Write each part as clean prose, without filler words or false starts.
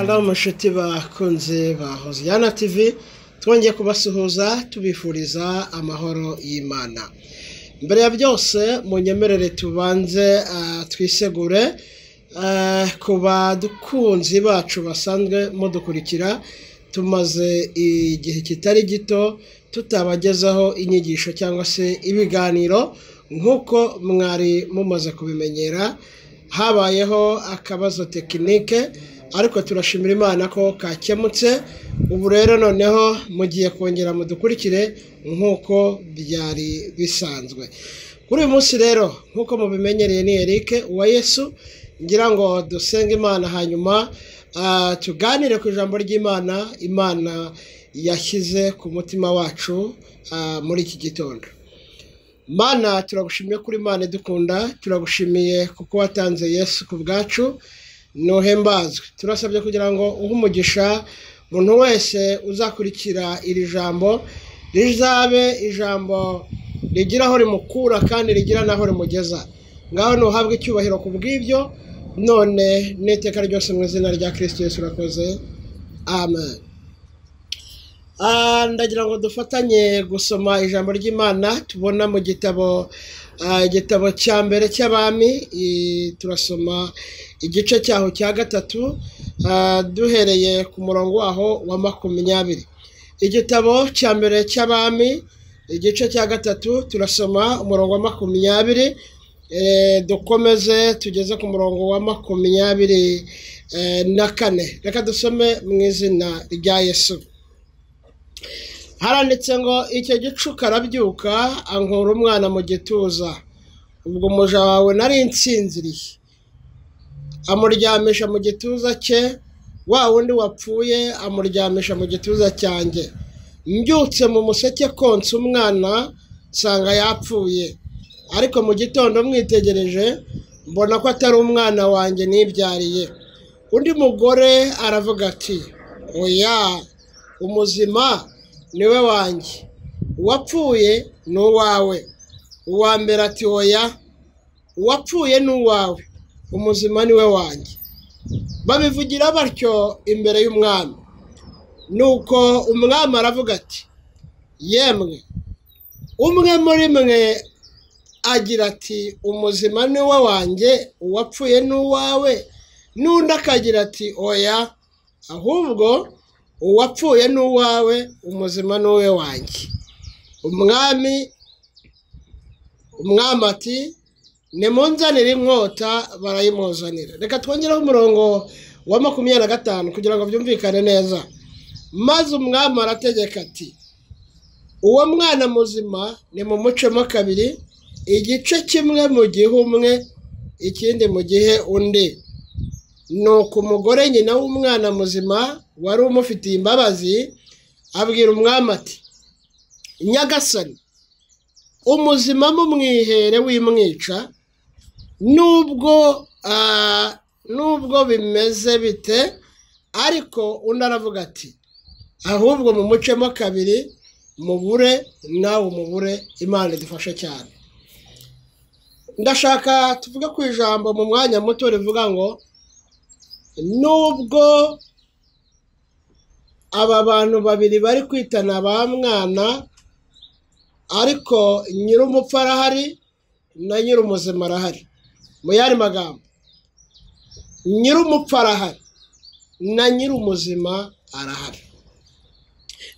Shalom nshuti bakunze ba Hoziyana TV, twongeye kubasuhuza tubifuriza amahoro y'Imana. Mbere ya byose munyemerere tubanze twisegure ku badukunzi bacu basanzwe mudukurikira. Tumaze igihe kitari gito tutabagezaho inyigisho cyangwa se ibiganiro nk'uko mwari mumaze kubimenyera. Habayeho akabazo tekinike, ariko turashimira Imana ko kakemutse. Ubu rero noneho mugiye kongera mudukurikire nk'uko byari bisanzwe. Kuri uyu munsi rero nk'uko mubimenyereye ni Eric Uwayesu, ngira ngo dusenge Imana hanyuma tuganire ku ijambo ry'Imana Imana yashyize ku mutima wacu muri iki gitondo. Mana, turagushimiye kuri Imana idukunda, turagushimiye kuko watanze Yesu ku bwacu, nuhembazwe. Turasabye kugira ngo uhe umugisha umuntu wese uzakurikira iri jambo, rizabe ijambo rigira aho rimukura kandi rigira n'aho rimugeza. Ngaho nuhabwe icyubahiro ku bw'ibyo, none n'iteka ryose mu izina rya Kristo Yesu urakoze, amen. Ndagira ngo dufatanye gusoma ijambo ry'Imana tubona mu gitabo igitabo cya mbere cy'Abami. Turasoma igice cyaho cya 3 duhereye ku murongo waho wa 20. Igitabo cya mbere cy'Abami igice cya 3 turasoma umurongo wa 20, dukomeze tugeze ku murongo wa 24. Reka dusome mu izina rya Yesu. Haranditse ngo icyo gicuku arabyuka ankura umwana mu gituza, ubwo umuja wawe nari nsinziriye, amuryamisha mu gituza cye, wa wundi wapfuye amuryamisha mu gituza cyanjye. Mbyutse mu museke konsa umwana nsanga yapfuye, ariko mu gitondo mwitegereje mbona ko atari umwana wanjye nibyariye. Undi mugore aravuga ati oya, umuzima niwe wanjye, uwapfuye ni uwawe. Uwa mbere ati oya, uwapfuye ni uwawe, umuzima niwe wanjye. Babivugira batyo imbere y'umwami. Nuko umwami aravuga ati yemwe, umwe muri mwe agira ati umuzima niwe wanjye, uwapfuye ni uwawe, n'undi akagira ati oya, ahubwo uwapfuye ni uwawe, umuzima ni uwe wanjye. Umwami ati nimunzanire inkota, barayimuzanira. Reka twongereho umurongo wa 25 kugira ngo byumvikane neza. Maze umwami arategeka ati uwo mwana muzima nimumucemo kabiri, igice kimwe mu gihe umwe, ikindi mu gihe undi. Nuko umugore nyina w'umwana muzima wari umufitiye imbabazi abwira umwami ati nyagasani, umuzima mumwihere wimwica, nubwo bimeze bite. Ariko undi aravuga ati ahubwo mumucemo kabiri, mubure nawe umubure. Imana idufashe cyane. Ndashaka tuvuge ku ijambo mu mwanya muto rivuga ngo nubwo aba bantu babiri bari kwitana ba mwana, ariko nyir'umupfu arahari na nyir'umuzima arahari. Mu yandi magambo, nyir'umupfu arahari na nyir'umuzima arahari.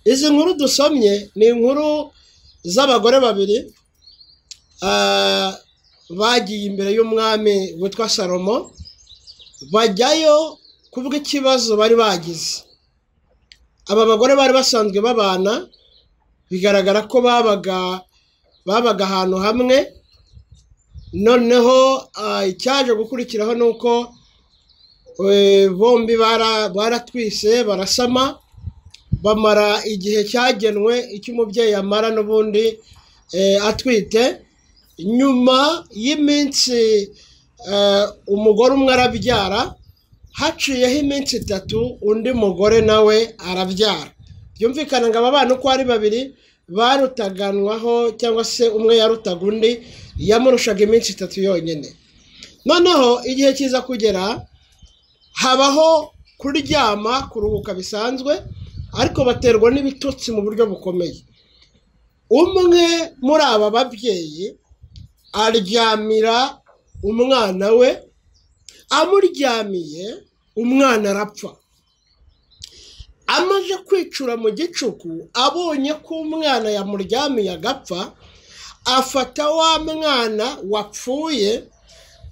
Izi nkuru dusomye ni inkuru z'abagore babiri bagiye imbere y'umwami witwa Salomo, bajyayo kubw'ikibazo bari bagize. Aba bagore bari basanzwe babana, bigaragara ko babaga ahantu hamwe. Noneho icyaje gukurikiraho nuko bombi baratwise barasama, bamara igihe cyagenwe icyo umubyeyi amara n'ubundi atwite. Nyuma y'iminsi umugore umwe arabyara, haciyeho iminsi 3 undi mugore nawe arabyara. Byumvikana ngo aba bana uko ari babiri barutaganwaho, cyangwa se umwe yarutaga undi, yamurushaga iminsi 3 yonyine. Noneho igihe kiza kugera habaho kuryama kuruhuka bisanzwe, ariko baterwa n'ibitotsi mu buryo bukomeye. Umwe muri aba babyeyi aryamira umwana we, amuryamiye umwana arapfa. Amaze kwicura mu gicuku, abonye ko umwana yamuryamiye agapfa, afata wa mwana wapfuye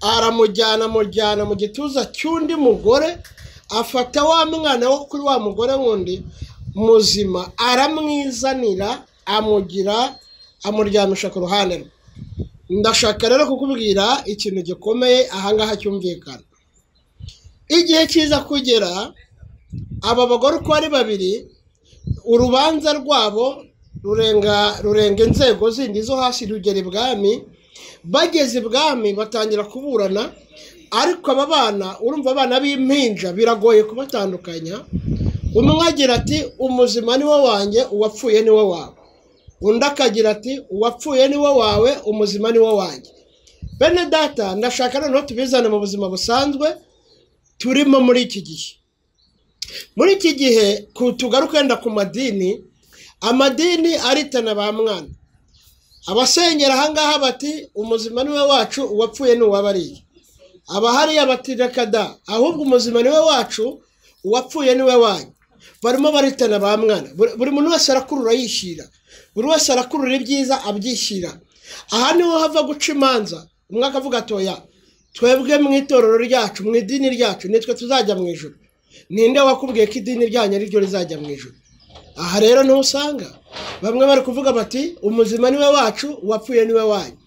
aramujyana, amujyana mu gituza cy'undi mugore, afata wa mwana wo kuri wa mugore wundi muzima aramwizanira, amugira amuryamisha ku ruhande rwe. Ndashaka rero kukubwira ikintu gikomeye ahangaha cyumvikana. Igihe kiza kugera, aba bagore uko ari babiri, urubanza rwabo rurenga inzego zindi zo hasi rugera ibwami. Bageze ibwami batangira kuburana, ariko aba bana, urumva abana b'impinja biragoye kubatandukanya. Umwe agira ati umuzima ni wo wanjye, uwapfuye ni wo wawe. Undi akagira ati uwapfuye ni wo wawe, umuzima ni wo wanjye. Bene data, ndashaka noneho tubizane mu buzima busanzwe turimo muri iki gihe. Muri iki gihe tugaruke wenda ku madini, amadini aritana ba mwana. Abasengera ahangaha bati umuzima niwe wacu, uwapfuye ni uwabariye. Abahariya bati reka da, ahubwo umuzima niwe wacu, uwapfuye niwe wanyu. Barimo baritana ba mwana. Buri muntu wese arakurura yishyira, buri wese arakurura ibyiza abyishyira. Aha niho hava guca imanza. Umwe akavuga ati oya, twebwe mu itorero ryacu, mu idini ryacu, nitwe tuzajya mu ijuru. Ninde wakubwiye ko idini ryanyu ari ryo rizajya mu ijuru? Aha rero niho usanga bamwe bari kuvuga bati umuzima niwe wacu, uwapfuye niwe wanyu.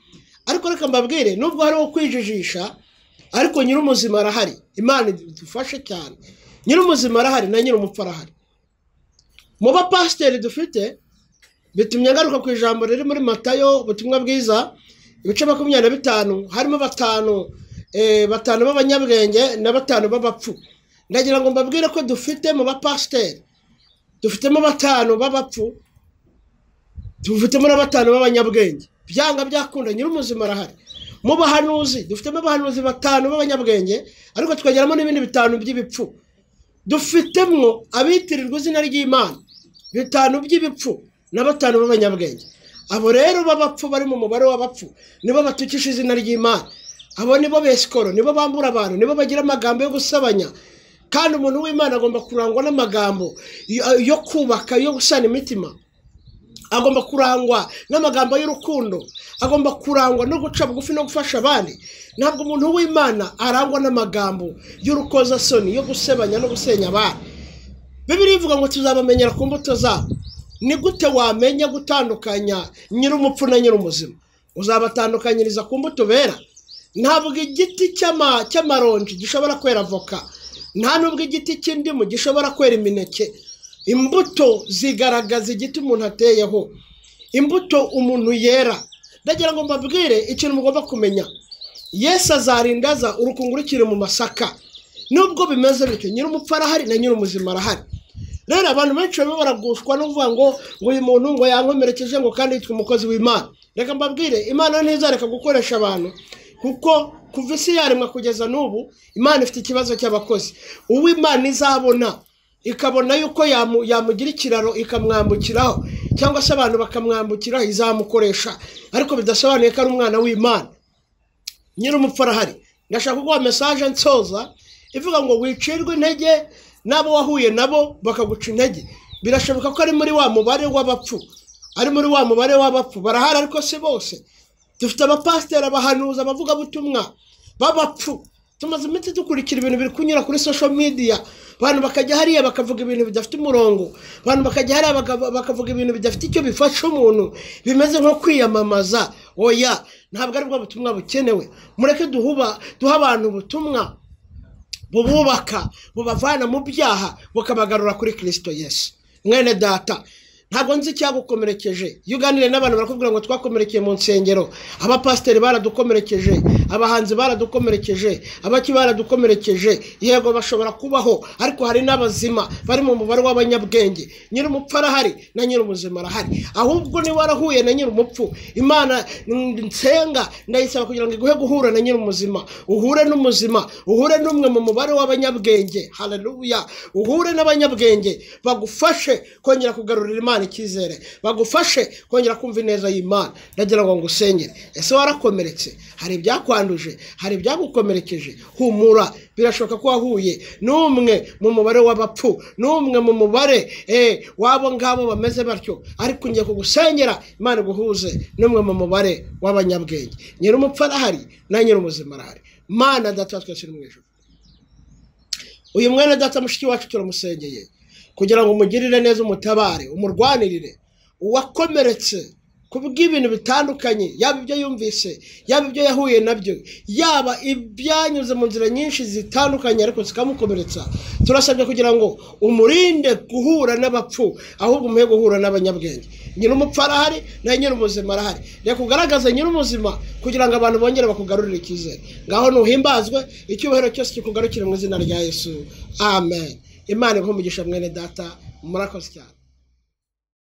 Ariko reka mbabwire, nubwo hariho kwijijisha, ariko nyir'umuzima arahari. Imana idufashe cyane. Nyir'umuzima arahari na nyir'umupfu arahari. Mu bapasiteri dufite, bitumye ngaruka ku ijambo riri muri Matayo, ubutumwa bwiza, ibice 25, harimo batanu b'abanyabwenge na 5 b'abapfu. Ndagira ngo mbabwire ko dufite mu bapasiteri, dufitemo 5 b'abapfu, dufitemo na 5 b'abanyabwenge. Byanga byakunda nyir'umuzima arahari. Mu bahanuzi dufitemo abahanuzi 5 b'abanyabwenge, ariko tukageramo n'ibindi 5 by'ibipfu. Dufitemo abitirirwa izina ry'Imana 5 by'ibipfu na 5 b'abanyabwenge. Abo rero b'abapfu bari mu mubare w'abapfu nibo batukisha izina ry'Imana. Abo nibo besikoro, nibo bambura abantu, nibo bagira amagambo yo gusabanya. Kandi umuntu w'Imana agomba kurangwa n'amagambo yo kubaka, yo gusana imitima. Agomba kurangwa n'amagambo y'urukundo, agomba kurangwa no guca bugufi no gufasha abandi. Ntabwo umuntu w'Imana arangwa n'amagambo y'urukozasoni, yo gusebanya no gusenya abandi. Bibiliya ivuga ngo tuzabamenyera ku mbuto zabo. Ni gute wamenya gutandukanya nyir'umupfu na nyir'umuzima? Uzabatandukanyiriza ku mbuto bera. Ntabwo igiti cy'amaronji gishobora kwera avoka, nta nubwo igiti cy'indimu gishobora kwera imineke. Imbuto zigaragaza igiti umuntu ateyeho, imbuto umuntu yera. Ndagira ngo mbabwire ikintu mugomba kumenya. Yesu azarindaza urukungu rukiri mu masaka. Nubwo bimeze bityo, nyir'umupfu arahari na nyir'umuzima arahari. Rero abantu benshi barimo baragushwa no kuvuga ngo uyu muntu ngo yankomerekeje, ngo kandi yitwa umukozi w'Imana. Reka mbabwire, Imana ntizareka gukoresha abantu, kuko kuva isi yaremwa kugeza n'ubu Imana ifite ikibazo cy'abakozi. Uwo Imana izabona ikabona yuko yamugira ikiraro ikamwambukiraho, cyangwa se abantu bakamwambukiraho, izamukoresha, ariko bidasobanuye ko ari umwana w'Imana. Nyir'umupfu arahari. Ndashaka kuguha message nsoza ivuga ngo wicirwe intege n'abo wahuye nabo bakaguca intege. Birashoboka ko ari muri wa mubare w'abapfu, ari muri wa mubare w'abapfu barahari, ariko si bose. Dufite abapasiteri, abahanuzi, abavugabutumwa b'abapfu. Tumaze iminsi dukurikira ibintu biri kunyura kuri social media, abantu bakajya hariya bakavuga ibintu bidafite umurongo, abantu bakajya hariya bakavuga ibintu bidafite icyo bifasha umuntu, bimeze nko kwiyamamaza. Oya, ntabwo aribwo butumwa bukenewe. Mureke duha abantu ubutumwa bububaka, bubavana mu byaha, bukabagarura kuri Kristo Yesu. Mwene data, Ntabwo nzi icyagukomerekeje. Iyo uganiriye n'abantu barakubwira ngo twakomerekeye mu nsengero, abapasiteri baradukomerekeje, abahanzi baradukomerekeje, abaki baradukomerekeje. Yego bashobora kubaho, ariko hari n'abazima bari mu mubare w'abanyabwenge. Nyir'umupfu arahari na nyir'ubuzima arahari. Ahubwo niba warahuye na nyir'umupfu, Imana nsenga ndayisaba kugira ngo iguhe guhura na nyir'umuzima, uhure n'umuzima, uhure n'umwe mu mubare w'abanyabwenge. Haleluya! Uhure n'abanyabwenge bagufashe kongera kugarurira Imana icyizere, bagufashe kongera kumva ineza y'Imana. Ndagira ngo ngusengere. Ese warakomeretse? Hari ibyakwanduje? Hari ibyagukomerekeje? Humura, birashoboka ko wahuye n'umwe mu mubare w'abapfu, n'umwe mu mubare w'abo ngabo bameze batyo, ariko ngiye kugusengera Imana iguhuze n'umwe mu mubare w'abanyabwenge. Nyir'umupfu arahari na nyir'umuzima arahari. Mana Data wa twese uri mu ijuru, uyu mwene data mushiki wacu turamusengeye kugira ngo umugirire neza, umutabare, umurwanirire. Uwakomeretse kubw'ibintu bitandukanye, yaba ibyo yumvise, yaba ibyo yahuye nabyo, yaba ibyanyuze mu nzira nyinshi zitandukanye ariko zikamukomeretsa, turasabye kugira ngo umurinde guhura n'abapfu, ahubwo umuhe guhura n'abanyabwenge. Nyir'umupfu arahari na nyir'ubuzima arahari. Reka ugaragaze nyir'ubuzima kugira ngo abantu bongere bakugarurire icyizere. Ngaho nuhimbazwe, icyubahiro cyose kikugarukire mu izina rya Yesu, amen. Imana iguhe umugisha mwene data, murakoze cyane.